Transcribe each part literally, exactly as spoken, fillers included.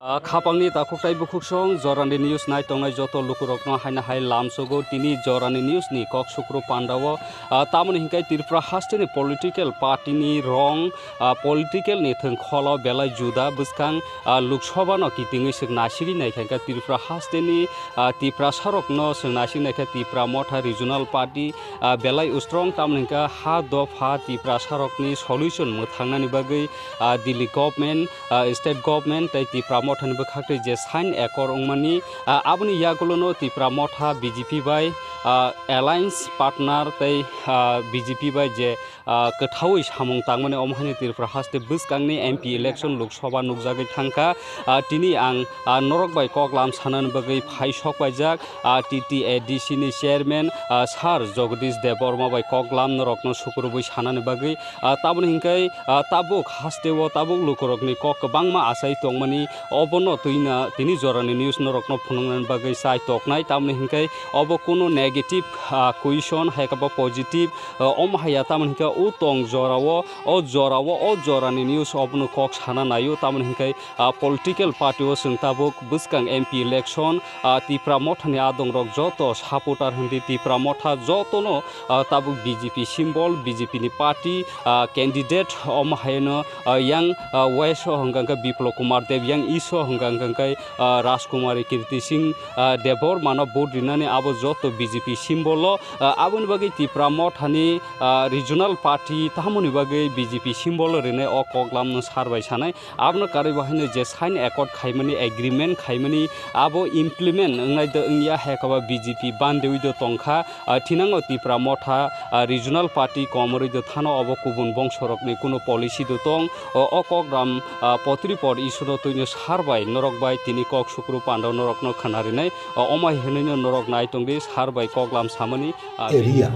Ah, khapangni takhuk tei bukhuksong jorani news nai tongnai joto lukurokno haino hai lamsogo tini jorani news ni kok sukru pandao. Ah, tamoni hinkhe Tripura hasteni political party ni rong, ah, political ni thwngkholo belai juda bwskang, ah, Lok Sabha no kitingwi swk nasigwi naikha hinkhe Tripura hasteni, ah, Tiprasarokno swk nasigwi naikha Tipra Motha Regional Party, ah, belai strong tamoni hinkhe ha dopha Tiprasarokni solution mwthangnani bagwi, ah, Delhi government, ah, state government tei Tipra Mothani bwkhaktwi je sign accord wngmani, ah, aboni yagulono Tipra Motha B J P bai, ah, alliance partner tei, ah, B J P bai je, ah, kwthaui samung tangmani omo haino Tripura haste bwskangni M P election Lok Sabha nukjagwi thangkha. Ah, tini ang, ah, norok bai kok lam sanani bagwi phai sok paijak, ah, T T A D C ni chairman, ah, Sir Jagadish Debbarma bai kok lam norokno sukurubui sanani bagwi. Ah, tamoni hinkhe, ah, tabuk hasteo tabuk lukurokni kok kwbangma achai tongmani, obono twina tini jorani news norokno phunuknani bagwi chai toknai. Tamoni hinkhe obo kunu negative, ah, question hai khe bo positive, ah, omo haiya tamoni hinkhe o tong jorao, o jorao, o jorani news obono kok sana naio. Tamoni hinkhe ah, political party o chwng tabuk bwskang M P election, ah, Tipra Mothani adongrok joto supporter hwndi Tipra Motha jotono, ah, tabuk B J P symbol, B J P ni party, ah, candidate omo haino, ah, yang, ah, West o hwnkha khe Biplab Kumar Deb, yang East o hwnkha khe, ah, Rajkumari Kirti Singh, ah, Debbarma no vote rinani abo joto B J P symbol o, ah, aboni bagwi Tipra Mothani, ah, regional party tamoni bagwi B J P symbol o rinai o koklam no sar bai sanai. Abono karwi bo haino je sign accord khaimani, agreement khaimani, abo implement wngnai do wngya hai khe ba B J P bandeui do tongkha. Ah, thinango Tipra Motha, ah, regional party komorwi do thano obo kubun bongsorokni kuno policy do tong. O, o kokram, ah, potri por issue no twino sar bai norok bai tini kok sukru pandao norokno khwnarinai. O, omai hwnwino norok nai tongdi sar bai koklam samani, ah, area.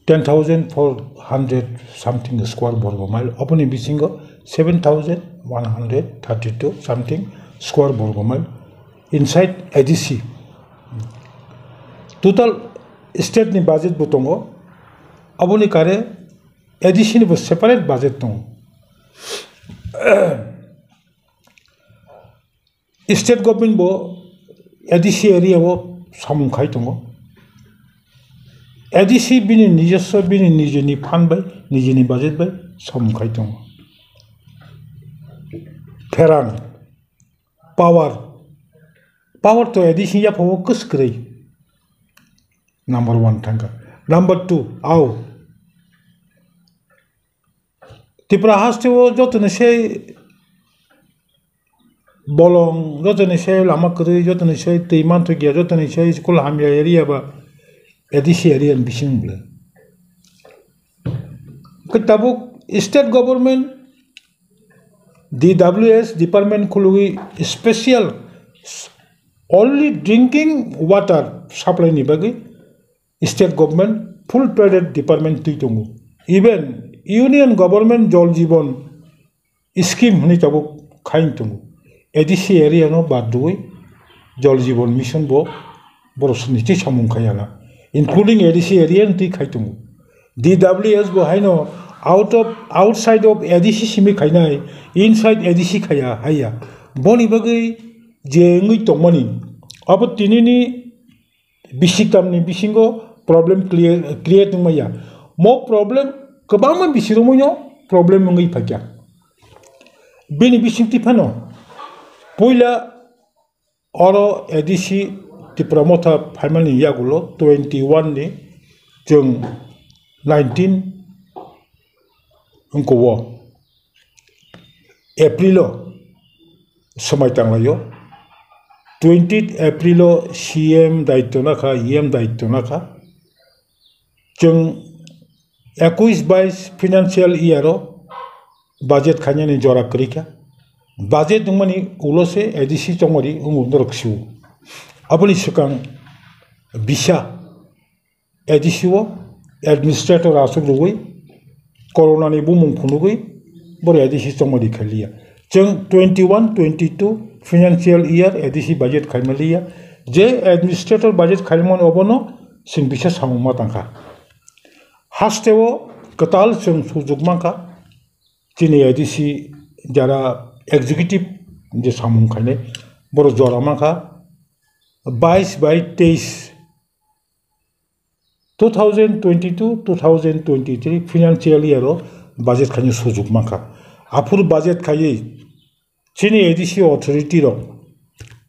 Ten thousand four hundred something square borgo mile, oboni bisingo seven thousand one hundred thirty-two something square borgo mile inside A D C. Total state ni budget bo tongo, oboni kare A D C ni bo separate budget tongo. State government bo A D C area o samung khai tongo. A D C bini nijoswo, bini nijini fund bai, nijini budget bai samung khai tongo. Pherang, power, power to A D C yapha o kwswkrwi number one thangkha. Number two, au Tripura haste o jotoni se bolong, jotoni se lama kwrwi, jotoni se twi manthokya, jotoni se school hamya area ba A D C area ni bising bwle. Khe tabuk state government D W S department khulugwi special only drinking water supply ni bagwi state government full fledged department twi tongo. Even union government Jal Jeevan scheme hwnwi tabuk khai tongo. A D C area no bad rwui Jal Jeevan Mission bo borok sini twi samung khai ya na, including A D C area no twi khai tongo. D W S bo haino out of, outside of A D C simi khainai, inside A D C khaiya, haiya. Boni bagwi je wngwi tongmani, abo tinini bisiktamni bisingo problem clear, create wngmaya. Mo problem kwbangma bisirokmoino problem wngwi phaikha. Bini bisingtwi phano puila oro A D C Tipra Motha phaimani yagulo twenty one ni chwng nineteen wngkho o April o swmai tanglaio. Twenty April o C M daityo nakha, E M daityo nakha. Chwng ekush bais financial year o budget khainani jora kwrwi kha. Budget wngmani ulo se A D C chongmari wngwi norok sio. Aboni swkang bisa A D C o administrator aswk rwui corona ni bumung phunugwi boro A D C chongmari khailiya. Chwng twenty one twenty two financial year A D C budget khaimaliya. Je administrator budget khaimani obono chwng bisa samung ma tangkha. Hasteo kwtal chwng sujwk mankha. Chini A D C jara executive je samung khainai, borok jora mankha bais bai teis, two thousand twenty-two, two thousand twenty-three financial year o budget khainai sujuk mankha. Aphuru budget khaiwi chini A D C authority rok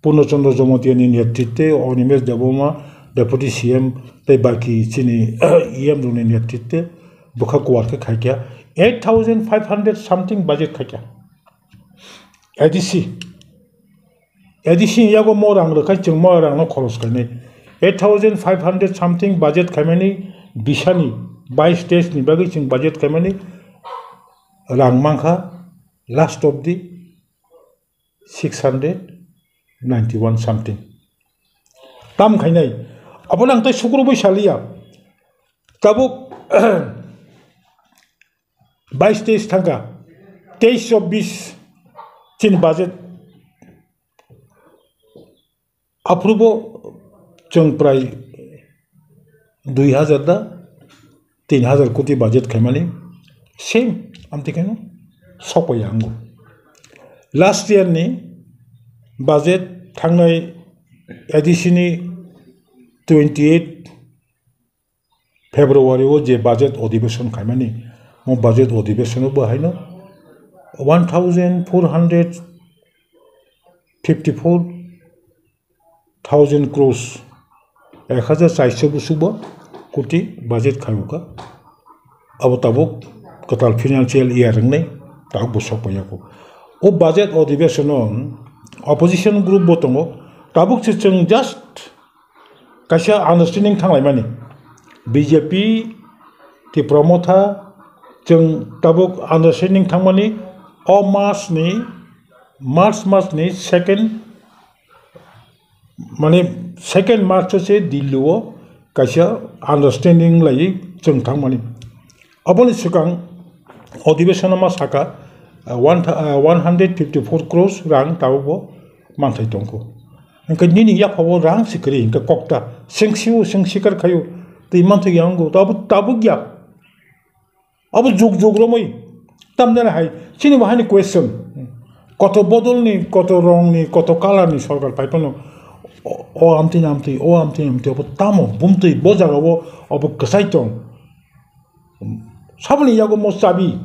Purno Chandra Jamatia ni netritwe, Animesh Debbarma, Deputy C M, tei baki chini E M rokni netritwe bwkha kuwar khe khaikha eight thousand five hundred something budget khaikha. A D C, A D C ni yago mo rang rwkha, chwng mo rang no khoros khainai. Eight thousand five hundred something budget khaimani bisani bais teis ni bagwi chwng budget khaimani rang mankha last of the six hundred ninety-one something. Tam khainai. Abo nang tai sukru bai saliya. Tabuk bais teis thangkha. Teis chobbish chini budget. Aphrubo chwng prai dui hajar da tin hajar koti budget khaimani same amtwi kheno sokpaiya ango. Last year ni budget thangnai A D C ni twenty eight February o je budget adhibeshon khaimani, o budget adhibeshon o bo haino one thousand four hundred fifty four thousand crores, ek hajar charso busubo koti budget khaiwkha. Abo tabuk kwtal financial year wngnai tabuk bo sokpaiyaku. O budget adhibeshon o opposition group bo tongo, tabuk se chwng just kaisa understanding thanglaimani. B J P, Tipra Motha, chwng tabuk understanding thangmani o March ni, March mas ni second, mane second March o se Delhi o kaisa understanding laiwi chwng thangmani. Aboni swkang adhibeshon o ma saka, ah, one tha-, ah, one hundred fifty four crores rang tabuk bo manthai tongkho. Hwnkhe nini yaphabo rang se kwrwi hwnkhe kokta, sengsi o sengsi kar khaio, tei manthai ya wngo, tabuk, tabuk ya. Abo jug jug romwi, tamjani hai, chini bo haini question. Koto bodolni, koto rongni, koto colorni sorkar phai phano, o, o amtwini amtwi, o amtwini amtwi, abo tamo bumtwi bo jagao abo kwchai tong. Saboni yago mo chabi,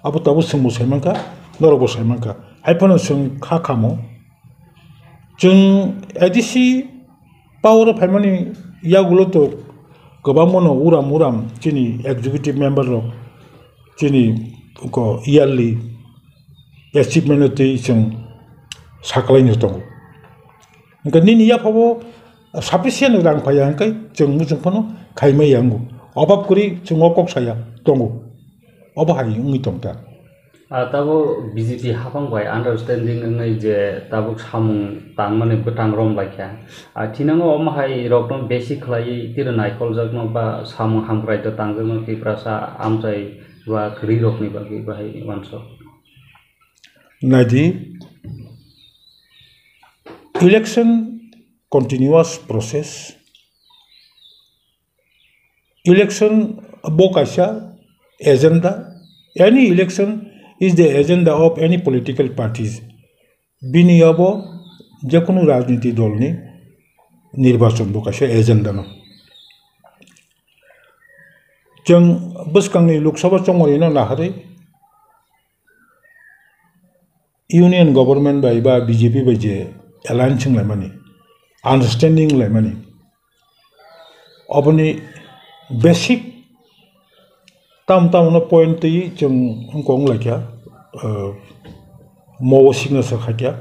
abo tabuk chwngbo saimankha, norokbo saimankha. Hai phano chwng kha khamo. Chwng A D C power o phaimani yagulo to kwbangmano uram uram chini executive member rok chini ko yearly achievement no twi chwng saklaino tongo. Hwnkhe nini yaphabo sufficient rang phaiya hwnkhe chwng muchung phano khaimai ya wngo. Obab kwrwi chwng o kok saya tongo. Obo hai wngwi tong ta. Ah, tabuk B J P hapang bai understanding wngwi je tabuk samung tangmani bwtang romlaikha. Ah, thinango omo hai rokno besi khlaiwi tiro naikoljakno ba samung hamkrai to tangjakno Tiprasa amchai ba kwrwi rokni bagwi bahai uansuk. Naidi, election continuous process. Election bo kaisa agenda. Any election is the agenda of any political parties. Bini abo jekunu rajniti dolni nirbachon bo kaisa agenda no. Chwng bwskangni Lok Sabha chongmarino naharwi Union Government bai ba B J P bai je alliance wnglaimani, understanding wnglaimani, oboni basic tam tamno point twi chwng wngkha wnglaikha, ah, mo o signature khaikha,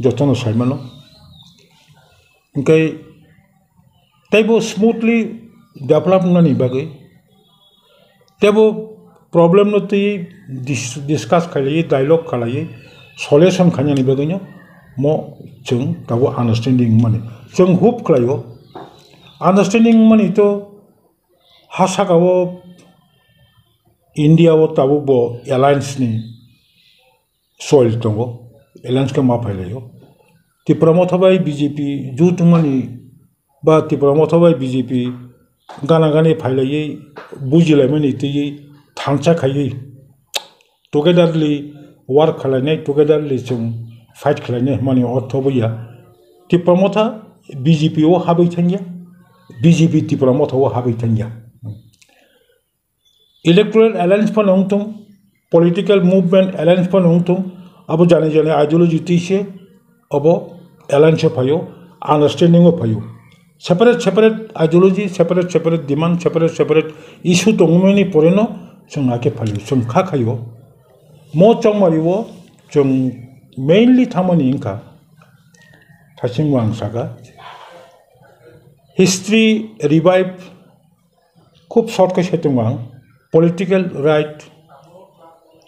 jotono saimano. Hwnkhe teibo smoothly develop wngnani bagwi, teibo problem no twi dis-, discuss khailaiwi, dialogue khailaiwi, solution khainani bagwino mo chwng tabuk understanding wngmani. Chwng hope khlaio, understanding wngmani to ha saka o India o tabuk bo alliance ni soil tongo, alliance khe ma phailaio. Tipra Motha bai B J P jut wngmani ba Tipra Motha bai B J P gana gani phailaiwi bujilaimani twiwi thansa khaiwi togetherly work khlainai, togetherly chwng fight khlainai hwnmani ortho bo ya. Tipra Motha B J P o habwi thangya, B J P Tipra Motha o habwi thangya. Electoral alliance phano wngthung, political movement alliance phano wngthung, abo jani jani ideology twi se abo alliance o phaio, understanding o phaio. Separate separate ideology, separate separate demand, separate separate issue tongmani poreno chwng hakhe phaio, chwng kha khaio. Mo chongmari o chwng mainly thangmani wngkha, thasingbo ang saka, history revive. Khub short khe se tongma ang, political right,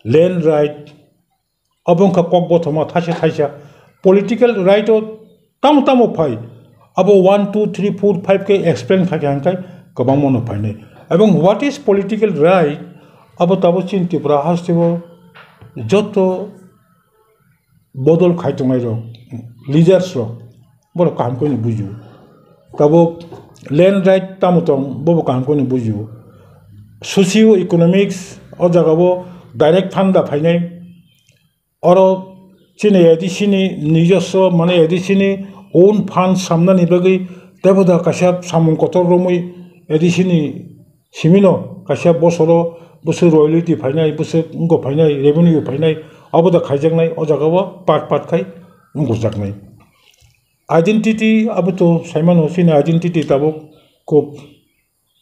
land right, abo wngkha kok bothoma thaisa thaisa. Political right o tamo tamo phai, abo one, two, three, four, five khe explain kha khe hwnkhai kwbangma no phainai. Ebong what is political right, abo tabo chini Tripura hasteo joto bodol khai tongnai rok, leaders rok, borok kaham khe no bujio. Tabuk land right tamo tong, bobo kaham khe no bujio. Socio economics o jaga o direct fund da phainai. Oro chini A D C ni nijoswo, mane A D C ni own fund samnani bagwi teibo da kaisa samung kotor romwi A D C ni simino kaisa bosoro bwswk royalty phainai, bwswk wngkha phainai, revenue phainai, abo da khaijaknai, o jaga o part part khai wngjaknai. Identity abo to saimano, chini identity tabuk kok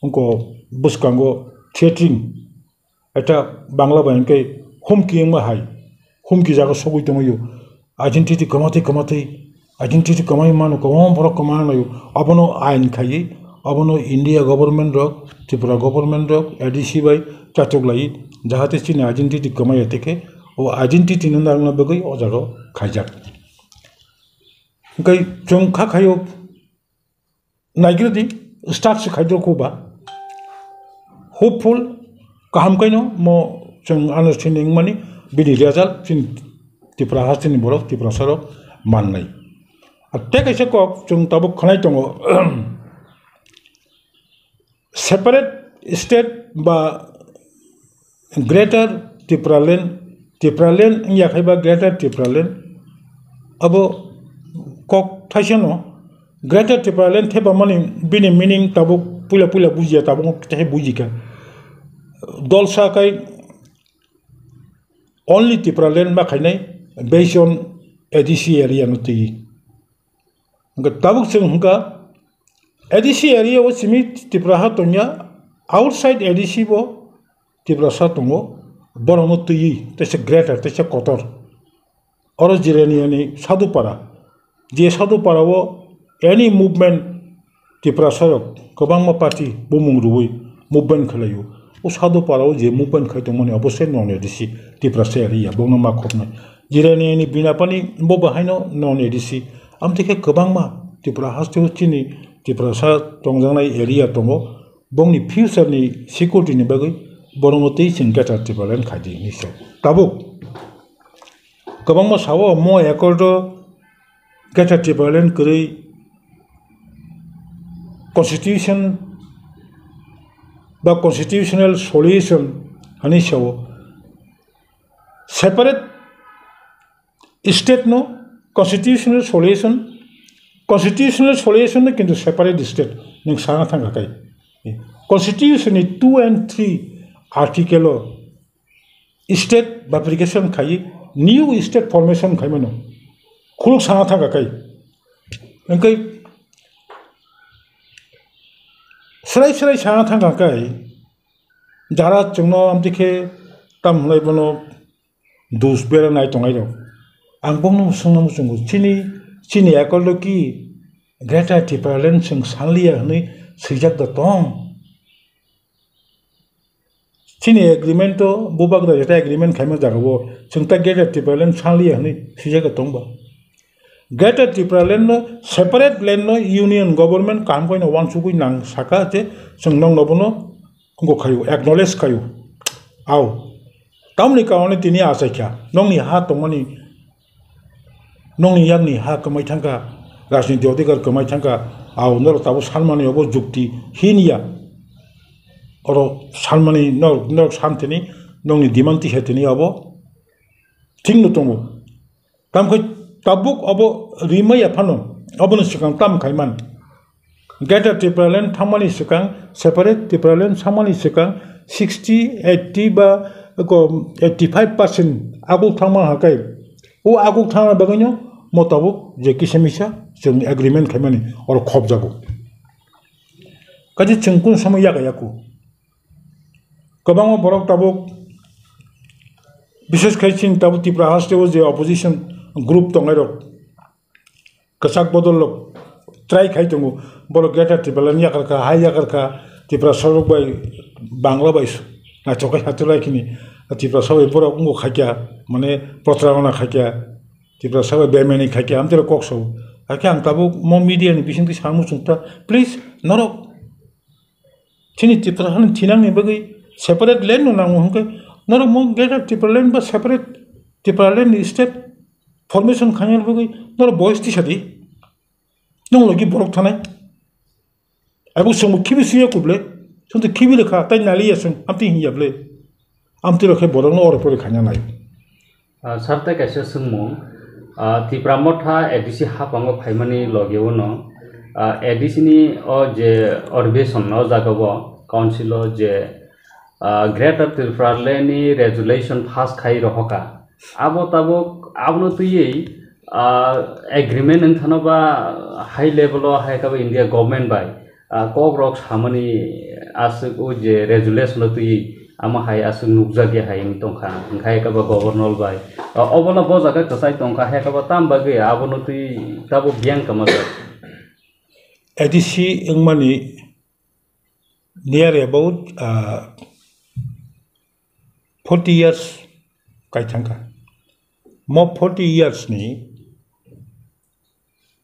wngkha bwskango threatening, eta Bangla bai hwnkhe humki wngma hai, humki jaga sogwi tongwi o. Identity kwmatwi kwmatwi, identity kwmai mano, kwbangma borok kwmana laio. Abono ain khaiwi, abono India government rok, Tripura government rok, A D C bai chatok laiwi, jahate chini identity kwmaya, tei khe o identity no narwkna bagwi o jaga o khaijak. Hwnkhe chwng kha khaio, naigrodi, start se khaidrokhuba. Hopeful, kaham kaino mo chwng understanding mani bini result chini Tripura hasteni borok, Tiprasa rok mannai. Ar tei kaisa kok chwng tabuk khwnai tongo, separate state ba Greater Tipraland, Tipraland wngya khai ba Greater Tipraland, abo kok thaisano Greater Tipraland thepamani bini meaning tabuk puila puila bujiya, tabuk tei bujikha. Dolsa khai only Tipraland ma khainai based on A D C area no twi. Hwnkhe tabuk chwng hwnkha A D C area o simi Tipraha tongya, outside A D C bo Tiprasa tongo, borokno twiwi teisa greater, teisa kotor. Oro Jirania ni Sadhupara, je Sadhupara o any movement Tiprasa rok kwbangma party bumung rwui movement khlaio. O Sadhupara o je movement khai tongmani obo se non A D C Tiprasa area, bongno ma khobnai. Jirania ni Binapani bo bahaino non A D C. Amtwi khe kwbangma Tripura hasteo chini Tiprasa tongjaknai area tongo. Bongni future ni security ni bagwi borokno tei chwng Greater Tipraland khai di hinwi sa. Tabuk kwbangma sao mo accord o Greater Tipraland kwrwi constitution ba constitutional solution hinwi sao. Separate state no constitutional solution, constitutional solution no kintu separate state nwng sana thangkha kai. Constitution ni two and three article o state bifurcation khai new state formation khai mano khuluk sana thangkha kai. Hwnkhe srai srai sana thangkha kai jara chwngno amtwi khe tam hwnlai bono dus bera nai tongnai rok. Ang bongno swngna muchungo, chini, chini accord o ki Greater Tipraland chwng sanliya hwnwi swijak da tong? Chini agreement o bubagra jeta agreement khaima jaga o chwng ta Greater Tipraland sanliya hwnwi swijak da tong ba? Greater Tipraland no separate land no union government kaham khe no wansugwi nang saka je chwng nokno bono wngkha khaio, acknowledge khaio. Au. Tamoni karon tini achaikha, nokni ha tongmani, nokni yakni ha kwmai thangkha, rajniti odhikar kwmai thangkha, au norok tabuk sanmani obo jukti hiniya. Oro sanmani norok, norok san tini, nokni demand tisa tini obo. thik no tongo. Tamkhe tabuk obo rimaya phano, oboni swkang tam khaiman. Greater Tipraland thangmani swkang, separate Tipraland thangmani swkang sixty, eighty ba ko eighty five percent aguk thangma hakai. O aguk thangna bagwino mo tabuk je kisa misa chwng agreement khaimani oro khopjago. Kaje chwng kun samung yaga yaku. Kwbangma borok tabuk, bises khai chini tabuk Tripura haste o je opposition group tongnai rok, kwchak bodol rok try khai tongo, borok Greater Tipraland yakarkha, hai yakarkha, Tripura sorok bai, Bangla bai naithok khai satulai khini, Tripura sabai borok wngkha khaikya, mane protarona khaikya, Tripura sabai bemani khaikya, amtwrok kok sao. Hakhe ang tabuk mo media ni bisingtwi samung chwngkha, please norok chini Tripura hani thinangni bagwi separate land no nango hwnkhe, norok mo Greater Tipraland ba separate Tipraland ni state formation khaina bagwi norok voice tisa di. Nong logi borok thanai. Abo chwngbo khibi suya kuble. Chwngto khibi lekha, tai naliya chwng, amtwi hinya ble. Amtwi rokhe borokno oro pore khaina nai. Ah, sir, tei kaisa swngmung. Ah, Tipra Motha A D C haphango phaimani logi uno, ah, A D C ni o je Adhiveshon o jaga o council o je, ah, Greater Tipraland ni resolution pass khai rohoka. Abo tabuk abono twiwi, ah, agreement wngthano ba high level o hai khe bo India government bai, ah, kok rok samani aswk o je resolution o twiwi amo hai aswk nukjakya hai wng tongkha, hwnkhe hai khe bo governor bai, ah, obono bo jaga kwchai tongkha, hai khe bo tam bagwi abono twi tabuk biyang kwmajak. A D C wngmani near about, ah, forty years kai thangkha. Mo forty years ni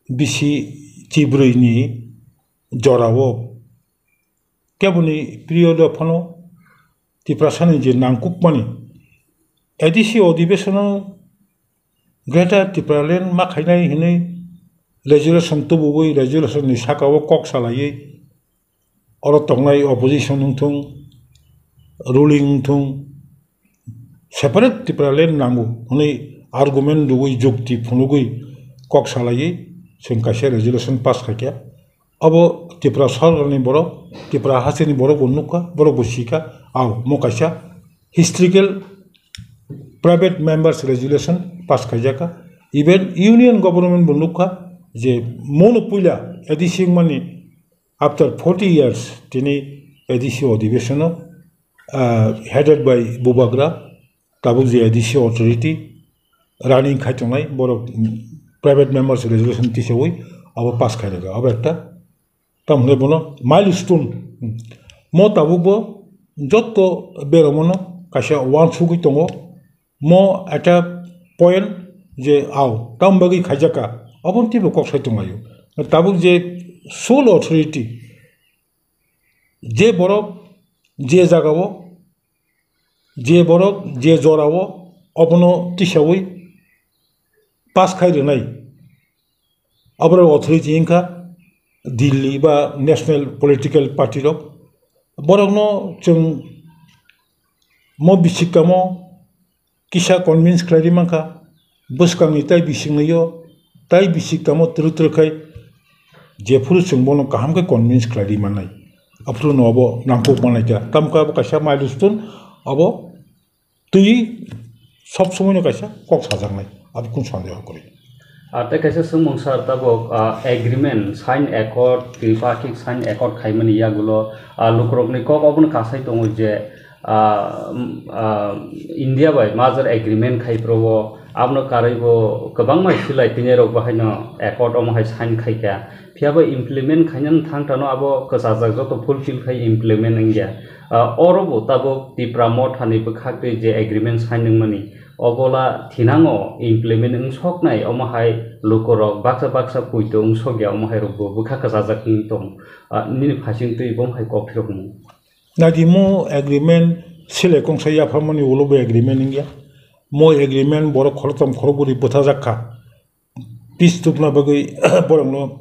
bisi chibrwi ni jorao keboni period o phano Tiprasani je nangkukmani A D C odhibeshono Greater Tipraland ma khainai hinwi resolution tubugwi resolution ni saka o kok salaiwi oro tongnai opposition wngthung, ruling wngthung, separate Tipraland nango hwnwi argument rwgwi jukti phunugwi kok salaiwi chwng kaisa resolution pass khaikha. Abo Tripura sorkarni borok, Tripura hasteni borok bo nukha, borok bo sikha, ao mo kaisa historical private members resolution pass khaijakha. Even union government bo nukha je mono puila A D C wngmani after forty years tini A D C odhibeshono, ah, headed by Bubagra, tabuk je A D C authority running khai tongnai, borok, mm, private members resolution tisawi abo pass khai rwkha. Abo ekta, tamo hwnwi bono milestone. Mo tabuk bo jotto beromano kaisa uansugwi tongo. Mo ekta point je ao, tamo bagwi khaijakha, obo teibo kok sai tonglaio. Tabuk je sole authority, je borok je jagao, je borok je jorao obono tisawi pass khai rwnai, aborok authority wngkha Delhi ba national political party rok. Borokno chwng mo bisik kamo kisa convince khlai ri mankha, bwskangni tai bisingni o, tai bisik tamo twrwk twrwk khai jephuru chwng bono kaham khe convince khlai ri mannai. Aphuru no abo nangkuk mannai kha. Tamkhe abo kaisa milestone, abo twi sob somoi no kaisa kok sajaknai. Abo kung sande hokori. Ah, tei kaisa swngmung sir, tabuk, ah, agreement, sign accord, tripartite sign accord khaimani yagulo, ah, lukurokni kok obono kasai tongo je, ah, um, ah, India bai merger agreement khai pro o, abono karwi bo kwbangma silai tini rok bahaino accord omo hai sign khaikha. Phiya bo implement khainani thang tano abo kwchajak joto fulfill khai implement wngya. Ah, oro bo tabuk Tipra Mothani bwkhak twi je agreement sign wngmani, obola thinango implement wngsoknai, omo hai lukurok baksa baksa poito wngsokya, omo hai rokbo bwkha kwchajak wng tong. Ah, nini phasing twi bo hai kok phirokmung. Nadi mo agreement sile kongsa yapharmani ulo bo agreement wngya. Mo agreement borok khorotam khorokbwrwi bwthajak kha. Peace tubna bagwi borokno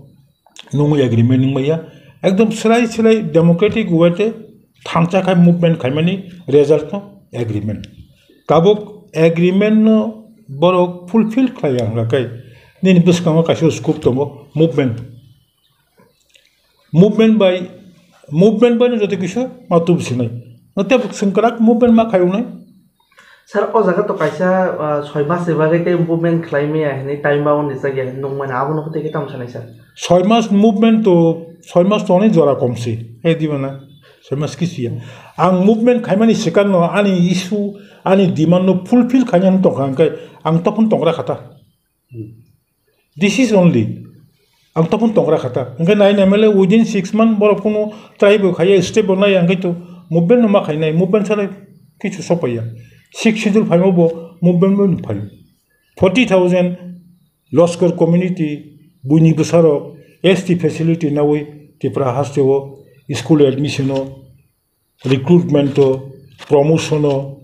nungwi agreement wngmaya. Ekdom swlai swlai democratic way tei thansa khai movement khaimani result no agreement. Tabuk agreement no Borok fulfill khlai ya hwnga khe nini bwskango kaisa scope tongo, movement. Movement bai, movement bai no joto kisa ma tubsinai. No tei swng kwrak movement ma khairoknai. Sir, o jaga to kaisa, ah, soi mas ni bagwi tei movement khlai maya hinwi time bound rijak ya hinwi nukmani, abo no tei khe tamo sanai sir? Soi mas movement to, soi mas to onek jora kom se, he diba na? Soi mas kisi ya. Ang movement khaimani swkang no ani issue, ani demand no fulfill khaina hinwi tongkha, hwnkhe ang tophon tongra khata. This is only. Ang tophon tongra khata. Hwnkhe nai nai male within six month borok kunu try bo khaiya, step bo nai, hwnkhe to movement no ma khainai, movement sara kichu sopaiya. Sixth schedule phaima bo movement bo phaio. Forty thousand Loskor community buini bwsarok S T facility nawi Tripura hasteo school admission o, recruitment o, promotion o,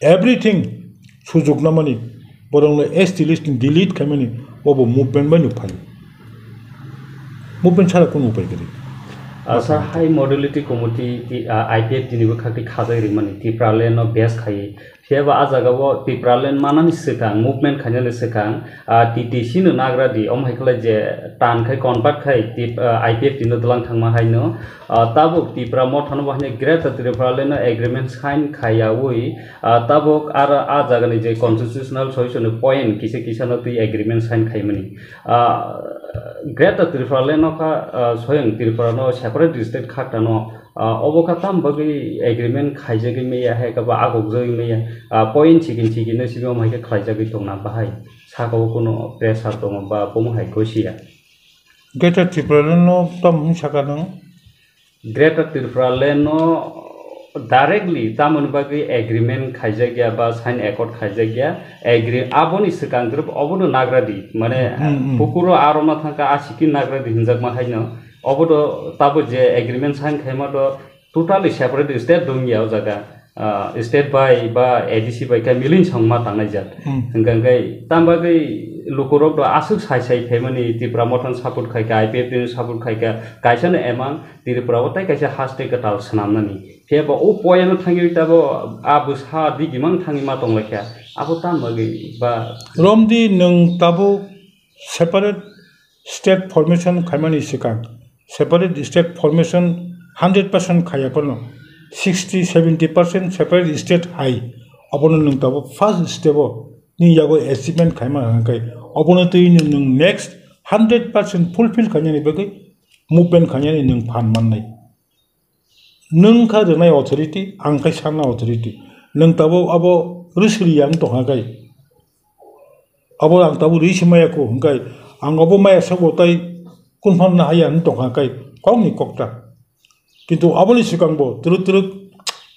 everything sujok namani, borokno S T list ni delete khaimani, obo movement bai no phaio. Movement sara kunu upai kwrwi. Asa high modality committee ti, ah, I P F T ni bwkhak ti khajai rimani, Tipraland no base khai. Phiya ba ah jaga o Tipraland manani swkang, movement khainani swkang, ah, T T C no nagra di, omo hai khlai je tan khai convert khai tip, ah, I P F T no dwlang thangma hai no, ah, tabuk Tipra Motha no bahai Greater Tipraland no agreement sign khaiyawi, ah, tabuk ar ah jaga ni je constitutional solution ni point kisa kisa no twi agreement sign khaimani. Ah, Greater Tipraland no kha, ah, soyang Tripura no separate state khakta no, ah, obo kha tam bagwi agreement khaijagwi maya hai khe ba agokjagwi maya, ah, point chikin chikin no simi omo hai khe khlaijagwi tongna bahai saka o kuno pressure tongo ba bomo hai khe siya. Greater Tipraland no tam wng saka nang? Greater Tipraland no directly tamoni bagwi agreement khaijak ya ba sign accord khaijak ya, agree aboni swkang group obono nagra di, mane Hmm, hmm. Pukuro aroma thangka asiki nagra di hinjakma haino, obodo tabo je agreement sign khaima do totally separate state dong ya o jaga. Ah, state bai ba A D C bai khe milin song ma tangnai jat. Hmm. Hingka hingkai tam bagwi lukurok do aswk sai sai phaimani Tipra Motha no support khai kha, I P F T no support khai kha, kaisa no emang Tripura o tei kaisa haste kwtal swnamnani. Phiya ba o poyano thangwi tabo a bwsa digimang thangwi ma tonglaikha. Abo tam bagwi ba Romdi nwng tabuk separate state formation khaimani swkang, separate state formation hundred percent khaiya phano, sixty seventy percent separate state hai. Obono nwng tabuk first step o nini yago achievement khaima hwnkhai, obono twi nwng next hundred percent fulfill khainani bagwi movement khainani nwng phan mannai. Nwng kha rwnai authority, ang khai sanna authority. Nwng tabuk abo rwsri yang tongkha khai. Abo ang tabuk rwi se maya kho, hwnkhe ang abo maya sabo tai kunphang na haya wng tongkha khai kokni kokta. Kintu aboni swkang bo twrwk twrwk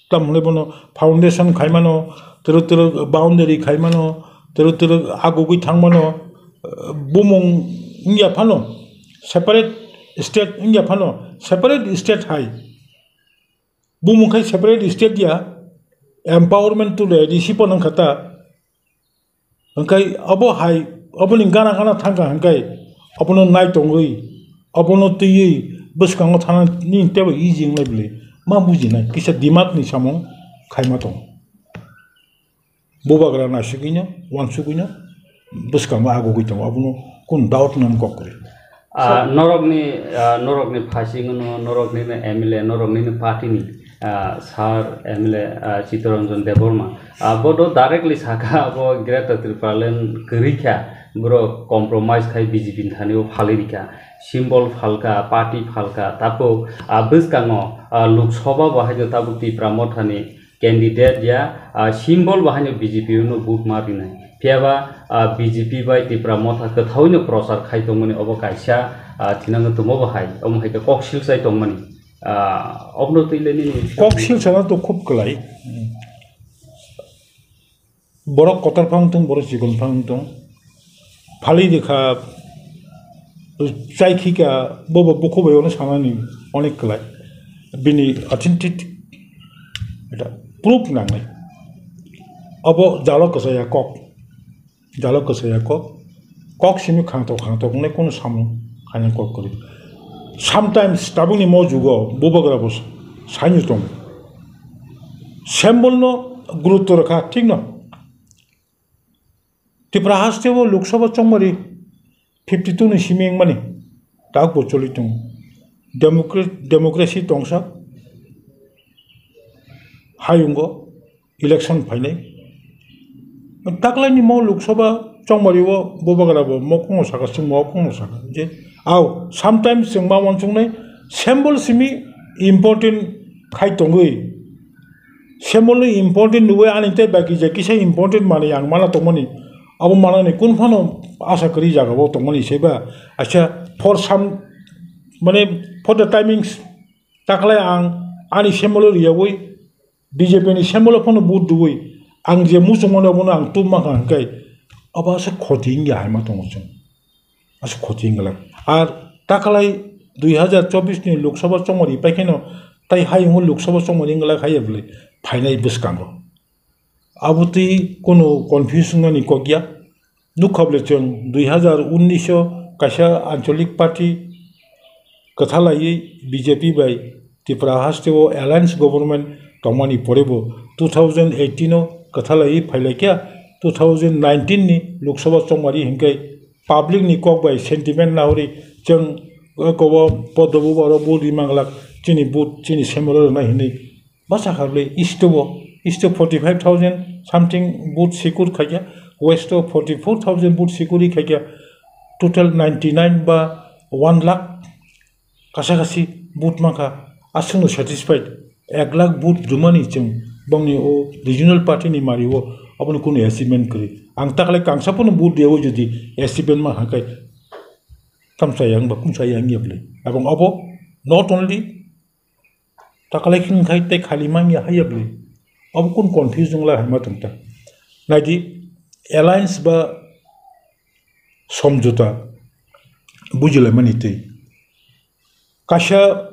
tamo hwnwi bono foundation khaimano, twrwk twrwk boundary khaimano, twrwk twrwk agugwi thangmano, bumung wngya phano separate state wngya phano separate state hai. Bumung khai separate state ya, empowerment to le risi po nang khata. Hingkai abo hai, aboni gana gana thangka hingkai, abono nai tongwi, abono twiwi, bwskango thana ni tebo easy wngnai bwle, ma bujinai, kisa dimag ni samung khaima tongo. Bubagra naisugwino, uansugwino, bwskango agugwi tongo, abono kun doubt nang kok kwrwi. Ah, norokni, ah, norokni phasing no, norokni no M L A, norokni no party ni, ah, sir M L A, ah, Chittaranjan Debbarma. Ah, bo do directly saka abo Greater Tipraland kwrwi kha, borok compromise khai B J P ni thani o phalwi rikha. Symbol phalka, party phalka, tapo, ah, bwskango, ah, Lok Sabha bo haino tapo Tipra Motha ni candidate ya, ah, symbol bo haino B J P no vote ma rinai. Phiya ba, ah, B J P bai Tipra Motha kwthawi no prochar khai tongmani obo kaisa, ah, thinang no tomo bo hai, omo hai khe kok sil chai tongmani. Ah, obono twi le nini kok sil sana to khub kwlai. Borok kotor phang thung, borok chikon phang thung. Phalwi rikha, chai khika, bobo bukhu bai ono sanani onek kwlai. Bini authentic, eta proof nangnai. Abo jalo kwchaya kok. Jalo kwchaya kok. Kok simi khangtok khangtok wngnai kunu samung khaina kok kwrwi. Sometimes tabukni mo jugo bubagra bo saino tongo. Symbol no gurutto rwkha, thik no? Tipra haste o Lok Sabha chongmari fifty two ni simi wngmani, tak bo choli tongo. Democra-, democracy tongsa hayungo election phainai. Taklaini mo Lok Sabha chongmari o bubagra bo mo kongo saka, chwng mo kongo saka. Je, au, sometimes chwng ma uansuknai symbol simi important khai tongwi. Symbol ni important nugwi ani tei baki je kisa important manwi ang mana tongmani. Abo manani kun phano asa kwrwi jaga o tongmani seba. Acha for some, mane, for the timings taklai ang ani symbol riyawi B J P ni symbol phano vote duwi ang je muchungmani abono ang tubma kha hwnkhe abo asa khoti wngya hai ma tongo chwng. Asa khoti wngya lai. Ar taklai dui hazar chobbish ni Lok Sabha chongmari pai kheno tai hayungo Lok Sabha chongmari wngya lai hai bwlwi phainai bwskango. Abo twi kunu confuse wngnani kok ya. Nukha bwle chwng dui hazar unnish o kaisa ancholik party kwthalaiwi B J P bai Tripura haste o alliance government tongmani pore bo two thousand eighteen o kwthalaiwi phailaikha, two thousand nineteen ni Lok Sabha chongmari hinkhe public ni kok bai sentiment nahori chwng kobo podobo aro vote rimang glak chini vote chini semoro rwnai hinwi bwsa kha bwle east o, east o forty five thousand something vote secure khaikha, west o forty four thousand vote secure khaikha, total ninety nine ba one lakh kasa kasi vote mankha, aswkno satisfied ek lakh vote rwmani chwng bongni o regional party ni mari o aboni kunu achievement kwrwi. Ang taklai kangsa phano vote rwyawi jodi achievement mankha khe tamsa yang ba kunsa yang ya bwle. Abong abo not only taklai khe khai tei khali manya hai ya bwle. Abo kun confuse wng lai hai ma tong ta. Naidi alliance ba somjota bujilaimani tei kaisa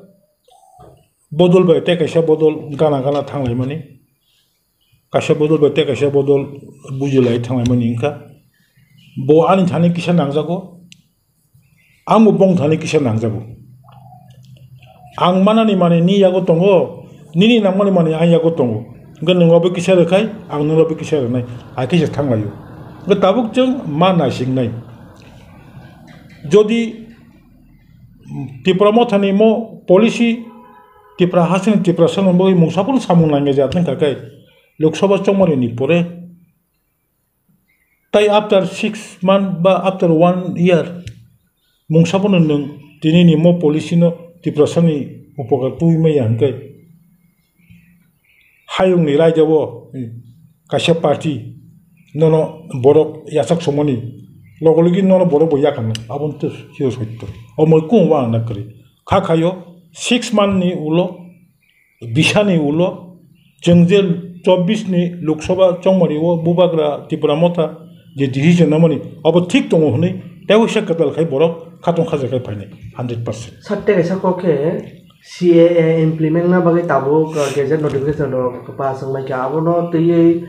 bodol bai tei kaisa bodol gana gana thanglaimani, kaisa bodol bai tei kaisa bodol bujilai thanglaimani wngkha. Bo ani thani kisa nangjago, ang bo bong thani kisa nangjago. Ang manani mani ni yago tongo, nini nangmani mani ang yago tongo. Hwnkhe nwng obo kisa rwkhai, ang nwng obo kisa rwnai, hai khe se thanglaio. Hwnkhe tabuk chwng ma naisingnai. Jodi Tipra Mothani mo policy Tipra hasini Tipra sano bagwi mungsa phano samung nangya jat wngkha khe Lok Sabha chongmani ni pore. Tai after six month ba after one year mungsa phano nwng tini ni mo policy no Tiprasani upokar twi maya hwnkhe hayung ni raida o kaisa party nono borok yachak songmani logo logi nono borok bo yakarno aboni to sio sotto omo kung wa ang na kwrwi kha khayo six month ni ulo Bisani ulo chwng je chobbish ni Lok Sabha chongmari o bubagra Tipra Motha je decision namani abo thik tongo hwnwi tei waisa kwtal khai borok khatong khaja khai phainai hundred percent. Satte kaisa kok khe C A A implement na bagwi tabuk, uh, gazette notification rok pass wng lai kha. Abono twiwi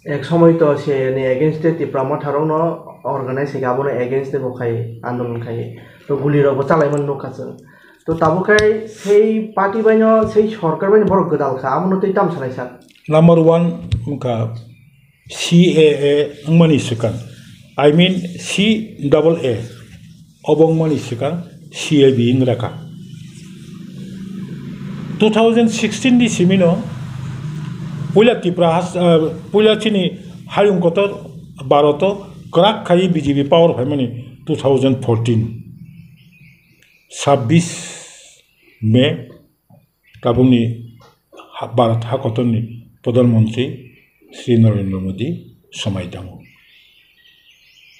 ek somoi to C A A ni against tei Tipra Motha rokno organize khai abono against tei bo khai andolon khai. To guli rok bo chalai mani nukha chwng. To tabuk khai sei party bai no, sei sorkar bai no borok gwdal kha, amo no tei tam sanai sak. Number one wngkha C A A wngmani swkang, I mean C double A obo wngmani swkang C A B wng rakha. Two thousand sixteen ni simi no puila Tripura has, ah, puila chini hayung kotor Bharoto kwrak khai B J P power phaimani two thousand fourteen. Sabbish May tabukni ha-, Bharat hakotorni Pradhan Mantri Shri Narendra Modi somai tango.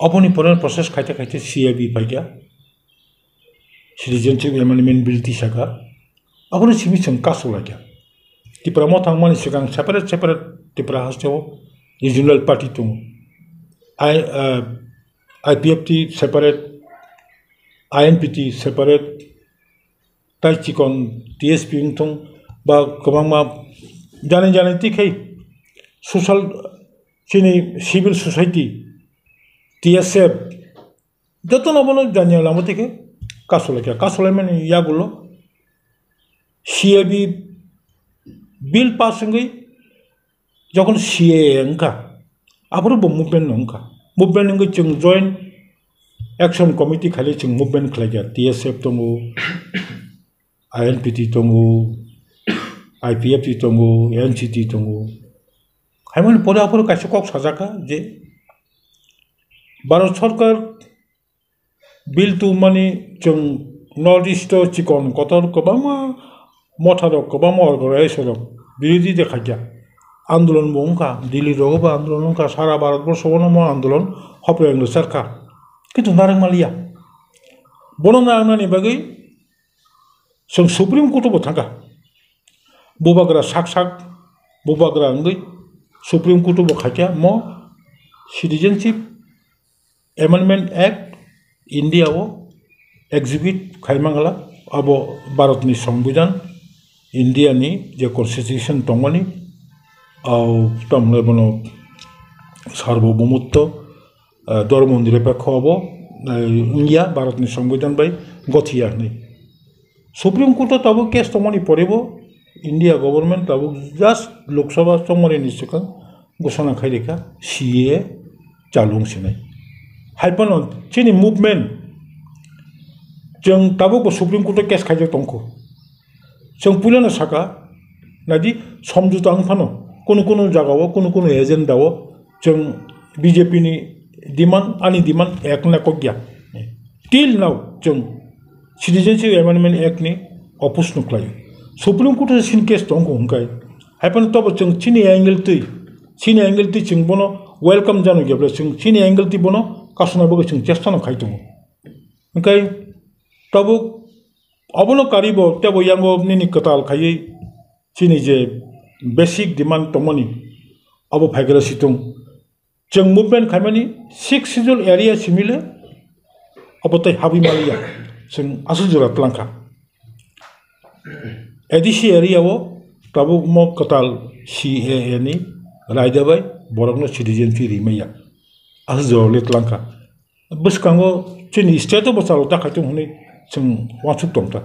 Oboni pore process khaite khaite C A B phaikha, Citizenship Amendment Bill tisakha, aboni simi chwng kasu laikha. Tipra Motha wngmani swkang separate separate Tipra hasteo regional party tongo. I, uh, I P F T separate, I N P T separate, tai chikon T S P wngthung ba kwbangma jani jani tikhe social chini civil society, T S F, jotono bono jani lama tikhe kasulai kha, kasulai mani yagulo C A B bill pass wngwi Jokhon C A A wngkha, aphuru bo movement no wngkha. Movement wngwi chwng joint action committee khailai chwng movement khlaikha, T S F tongo, I N P T tongo, I P F T tongo, N C T tongo. Haimani pore aphuru kaisa kok sajakha je Bharat Sarkar bill tubumani chwng North East o chikon kotor kwbangma motha rok, kwbangma organization rok birodhi de khaikha. Andolon bo wngkha, Delhi rogo bo andolon wngkha, sara Bharat borso bono mo andolon hopreng rwcharkha. Kintu narwk maliya. Bono narwknani bagwi chwng Supreme Court o bo thangkha. Bubagra sak sak, bubagra wngwi Supreme Court o bo khaikha mo Citizenship Amendment Act India o execute khaimangla, abo Bharat ni Songbidan, India ni je constitution tongmani, au tamle bono sarvobhaumotto, ah, dhormo nirapekho abo, ah, wngya, Bharat ni Songbidan bai gothiya hwnwi. Supreme Court o tabuk case tongmani porebo India government tabuk just Lok Sabha chongmani ni swkang ghosona khai rikha C A A chalung sinai. Hai phano chini movement chwng tabuk bo Supreme Court o case khaijak tongkho. Chwng puilano saka, naidi somjota wng phano kunu kunu jagao, kunu kunu agenda o chwng B J P ni demand, ani demand ek na kokya. Till now chwng Citizenship Amendment Act ni oppose no khlai. Supreme Court o sin case tong ko hwnkai. Hai phano tobo chwng chini angle twi, chini angle twi chwng bono welcome jano gya bwle chwng chini angle twi bono kasuna bagwi chwng chesta no khai tongo. Hwnkai tabuk obono karibo tebo yango nini kwtal khaiwi chini je basic demand tongmani abo phaikhe situng. Chwng movement khaimani six schedule area simile abo tei habwi maliya, chwng aswk jora tlangkha. A D C area o tabuk mo kwtal C A A ni raida bai borokno citizenship rimaya, aswk jora le tlangkha. Bwskango chini state o bo chalo ta khaitong hwnwi chwng uansuk tongkha.